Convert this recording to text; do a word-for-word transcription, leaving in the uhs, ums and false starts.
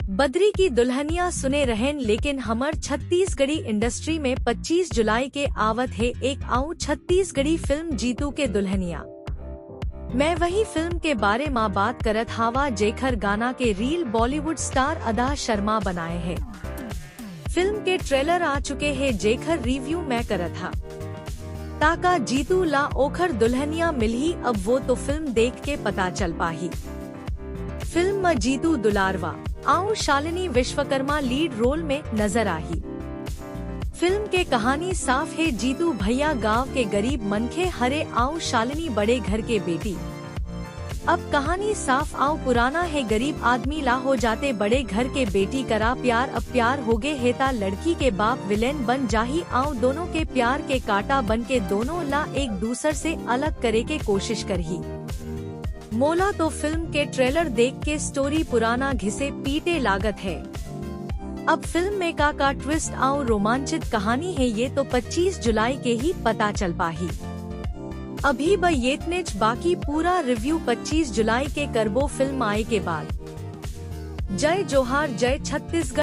बद्री की दुल्हनिया सुने रहेन, लेकिन हमर छत्तीसगढ़ी इंडस्ट्री में पच्चीस जुलाई के आवत हे एक आऊ छत्तीसगढ़ी फिल्म जीतू के दुल्हनिया। मैं वही फिल्म के बारे मा बात करत हावा, जेखर गाना के रील बॉलीवुड स्टार अदा शर्मा बनाए हे। फिल्म के ट्रेलर आ चुके हे, जेखर रिव्यू मैं करत हा। ताका जीतू ला ओखर दुल्हनिया मिलही, अब वो तो फिल्म देख के पता चल पाही। फिल्म म जीतू दुलारवा आऊ शालिनी विश्वकर्मा लीड रोल में नजर आही। फिल्म के कहानी साफ हे, जीतू भैया गांव के गरीब मनखे हरे आऊ शालिनी बड़े घर के बेटी। अब कहानी साफ आऊ पुराना हे, गरीब आदमी ला हो जाते बड़े घर के बेटी करा प्यार। अब प्यार होगे हे ता लड़की के बाप विलेन बन जाही आऊ दोनों के प्यार के कांटा बन के दोनों ला एक दूसर से अलग करे के कोशिश करही। मोला तो फिल्म के ट्रेलर देख के स्टोरी पुराना घिसे पीटे लागत हे। अब फिल्म में का का ट्विस्ट आऊ रोमांचित कहानी हे, ये तो पच्चीस जुलाई के ही पता चल पाही। अभी ब येतनेच, बाकी पूरा रिव्यू पच्चीस जुलाई के करबो फिल्म आए के बाद। जय जोहार, जय छत्तीसगढ़।